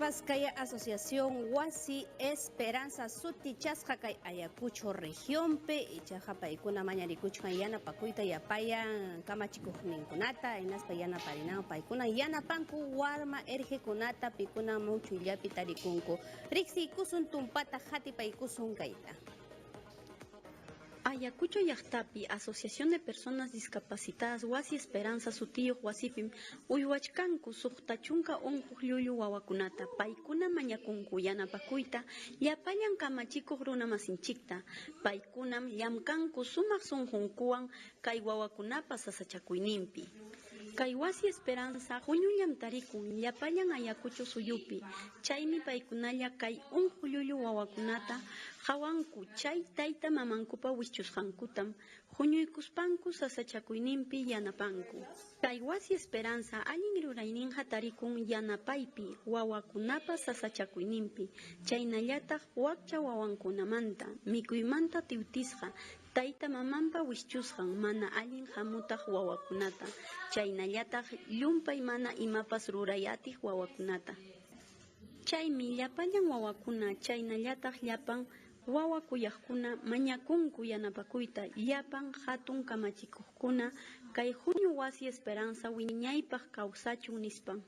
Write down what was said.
Hinaspas kay Asociación Wasi Esperanza sutichasqa kay Ayacucho regionpi, ichaqa paykuna mañarikuchkan yanapakuyta yapayan kamachikuqninkunata, hinaspa yanaparinan paykuna yanapanku warma ergekunata pikuna muchuyllapi tarikunku. Riqsiykusun tumpata qatipaykusun kayta. Ayacucho llaqtapi Asociación de Personas Discapacitadas Wasi Esperanza sutiyuq wasipim uywachkanku 60 unquq llullu wawakunata. Paykuna mañakunku yanapakuyta llapallan kamachikuq runamasinchikta. Paykunam llamkanku sumaq sunqunkuwan kay wawakunapa sasachakuyninpi. Kay Wasi Esperanza huñullam tarikun llapallan Ayacucho suyupi, chaymi paykunalla kay unquq llullu wawakunata qawanku chay tayta mamankupa wischusqankutam huñuykuspanku sasachakuyninpi yanapanku. Kay Wasi Esperanza allin rurayninqa tarikun yanapaypi wawakunapa sasachakuyninpi, chaynallataq wakcha wawankunamanta, mikuymanta tiwtisqa, tayta mamanpa wischusqan mana allin hamutaq wawakunata, chaynallataq llumpay mana imapas ruray atiq wawakunata. Chaymi llapallan wawakuna chaynallataq llapan wawakuyaqkuna mañakunku yanapakuyta llapan hatun kamachikuqkuna kay huñu Wasi Esperanza wiñaypaq kawsachun nispan.